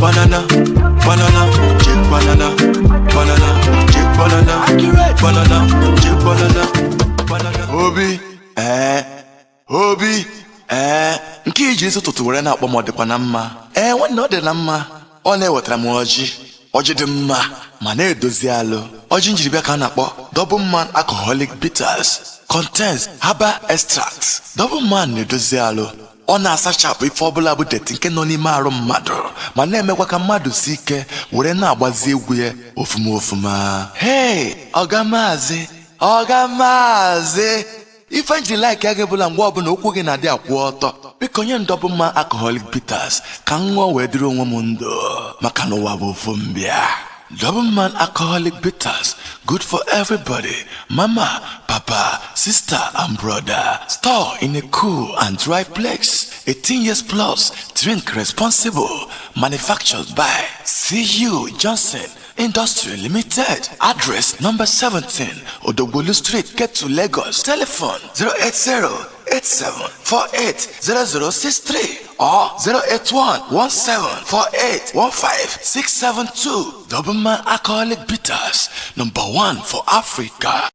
Banana, banana, chick banana, banana, chick banana, banana, chick banana, banana. Obi, ee, Obi, ee, nke iji isi ụtụtụ were na-akpọ m, ọ dịkwa na mma? Ee, nwanne, ọ dị na mma. Ọ na-ewetara m ọjị, ọjị dị mma ma na-edozi alụ. Ọjị njiribịa ka a na-akpọ Double Man Alcoholic Bitters, contains herbal extract. Double Man na-edozi alụ, ọ na-asachapụ ife ọbụla bụ dirty nke nọ n'ime arụ mmadụ, ma na-emekwa ka mmadụ si ike were na-agbazi egwu ya ofuma ofuma. Hey, ọga maazị, ọga maazị, ife njiri like ya gị bụla, mgbe ọbụla okwu gị na-adị akwụ ọtọ. Biko nye m Double Man Alcoholic Bitters ka m ṅụọ wee dịrị onwe m ndụ, maka na ụwa bụ ofu mbịa. Double Man Alcoholic Bitters, good for everybody. Mama, papa, sister, and brother. Store in a cool and dry place. 18 years plus. Drink responsible. Manufactured by CU Johnson Industry Limited. Address number 17, Odogbolu Street, Ketu, Lagos. Telephone 080 87480063 or 081 1748 15672. Double Man Alcoholic Bitters, number one for Africa.